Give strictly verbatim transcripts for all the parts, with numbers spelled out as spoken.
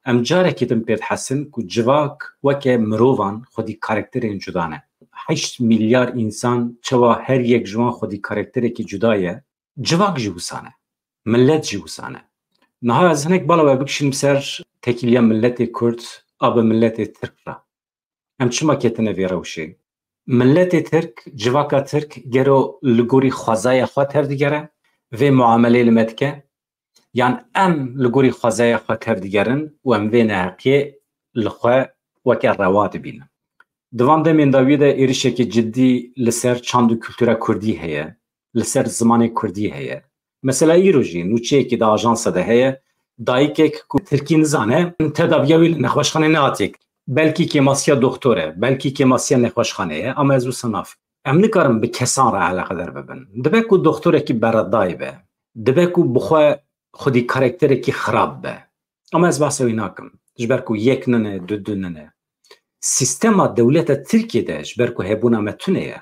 Em carekî din pê dihesin ku civak weke mirovan xwedî karakterên cuda ne. Heşt milyar însan, çawa her yek ji wan xwedî karakterekî cuda ye, civak jî wisa ne. Millet jî wisa ne. Niha ez hinek bala we bikişînim ser tekîliya milletê Kurd a bi milletê Tirk re. Em çima ketine vê rewşê? Milletê Tirk, civaka Tirk gero li gorî xwezaya xwe tevdigere, vê muameleyê li me dike? Yan em li gorî xwezaya xwe tevdigerin û em vê neheqiyê li xwe weke rewa dibînin? Di van demên dawiyê de êrişekî cidî li ser çand û kultura kurdî heye, li ser zimanê kurdî heye. Mesela îro jî nûçeyekî di ajansa de heye, dayikek ku tirkî nizane, tedaviya wî li nexweşxanê nehatiye. Belkî kêmasiya doktor e, belkî kêmasiya nexweşxanê ye, ama ez wisa nafikim. Em nikarin bi kesan re eleqedar bibin. Dibe ku doktorekî beredayî be, dibe ku bi xwe xwedî karakterekî xirab be. Ama ez behsa wî nakim. Ji ber ku yek nine, du du nine. Sîstema dewleta Tirkiyê de ji ber ku hebûna me tune ye.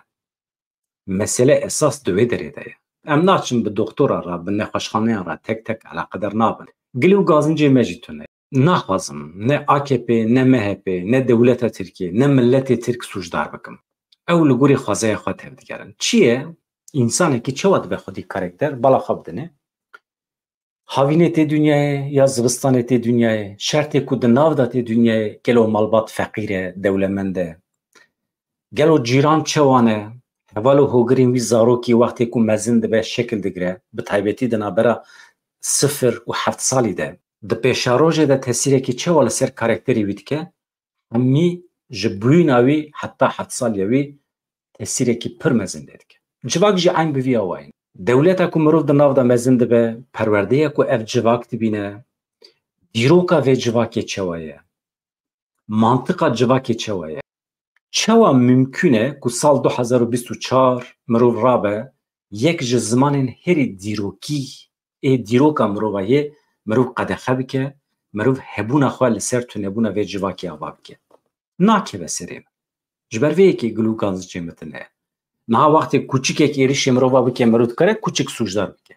Mesele esas di wê derê de ye. Em naçin bi doktora re, bi nexweşxaneyan re tek tek eleqedar nabin. Gilî û gazincê me jî tune. Naxwazim ne A K P, ne M H P, ne dewleta Tirkiyê, ne milletê Tirk sûcdar bikim. Ew li gorî xwezaya xwe tevdigerin. Çi ye? Însanekî çawa dibe xwedî karakter, bala xwe bidine? Havînê tê dinyayê ya zivistanê tê dinyayê, şertê ku di nav de tê dinyayê, gelo malbat feqîr e, dewlemend e? Gelo cîran çewa ne? Heval û hogirên wî zarokî wextê ku mezin dibe şekil digire, bi taybetî di navbera sifir û heft salî de, di pêşerojê de tesîrekî çewa li ser karakterê wî dike? Hemî ji bûyîna wî heta heft saliya wî tesîrekî pir mezin lê dike. Civak jî eyn bi vî awayî ne. Dewleta ku mirov di nav de mezin dibe, perwerdeya ku ev civak dibîne, dîroka vê civakê çewa ye? Mantiqa civakê çewa ye? Çawa mimkûn e ku sal du hezar û bîst û çar mirov rabe, yek ji zimanên herî dîrokî ê dîroka mirova yê mirov qedexe bike, mirov hebûna xwe li ser tunebûna vê civakê ava bike? Nakeve serê min. Ji ber vê yekê gil û gazincê min tune ye. Niha wextê kûçikek êrişê mirova bike, mirov dikare kûçik sûcdar bike.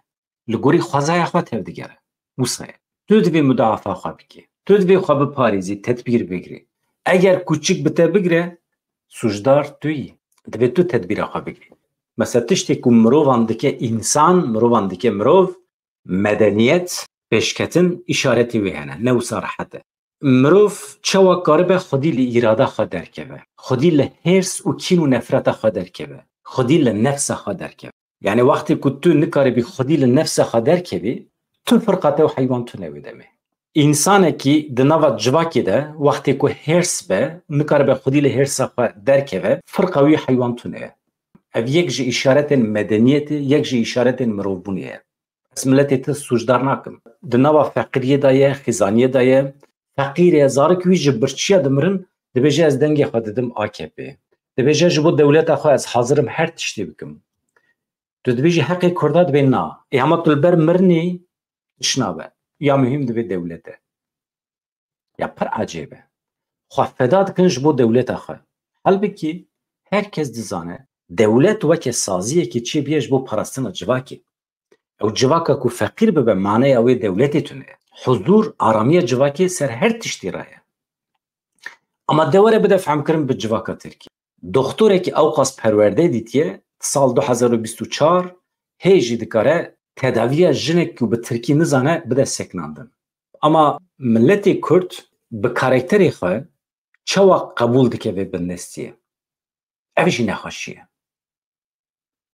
Li gorî xwezaya xwe tevdigere. Wisa ye. Tu divê mudafa xwe bikî. Tu divê xwe biparêzî, tedbîr bigirî. Eger kûçik bi te bigire, sûcdar tu yî. Divê tu tedbîra xwe bigirî. Mesela tiştê ku mirovan dike însan, mirovan dike mirov, medeniyet, pêşketin, îşaretê wê hene. Ne wisa rehet e. Mirov çawa karibe xwedî li îrada xwe derkeve? Xwedî li hêrs û kîn û nefreta xwe derkeve? Xwedî li nefsa xwe derkeve? Yani wextê ku tu nikaribî xwedî li nefsa xwe derkevî, tu firqa te û heywan tune wê demê. Însanekî di nava civakê de wextê ku hêrs be, nikaribe xwedî li hêrsa xwe derkeve, firqa wî heywan tune ye. Ev yek ji îşaretên medeniyetê, yek ji îşaretên mirovbûnê ye. Ez miletê te sûcdar nakim. Di nava feqiriyê de ye, xîzaniyê de ye. Feqîr e, zarok wî ji birçiya dimirin, dibêje ez dengê xwe didim A K P. Dibêje ji bo dewleta xwe ez hazir im her tiştê bikim. Tu dibêjî heqê Kurda, dibê na. Ê hema tu li ber mirinê tişt nabe. Ya muhîm divê dewlet e. Ya pir ecêb e. Xwe feda dikin ji bo dewleta xwe. Halbikî her kes dizane dewlet weke saziyekê çêbûye ji bo parastina civakê. Ew civaka ku feqîr bibe, maneya wê dewletê tune ye. Huzûr, aramiya civakê ser her tiştî re ye. Ama de were bide fehmkirin bi civaka Tirkî. Doktorekî ewqas perwerde dîtiye, sal du hezar û bîst û çar hê jî dikare tedaviya jinek ku bi tirkî nizane bide seknandin. Ama miletê Kurd bi karakterê xwe çawa qebûl dike vê bindestiyê? Ev jî nexweşî ye.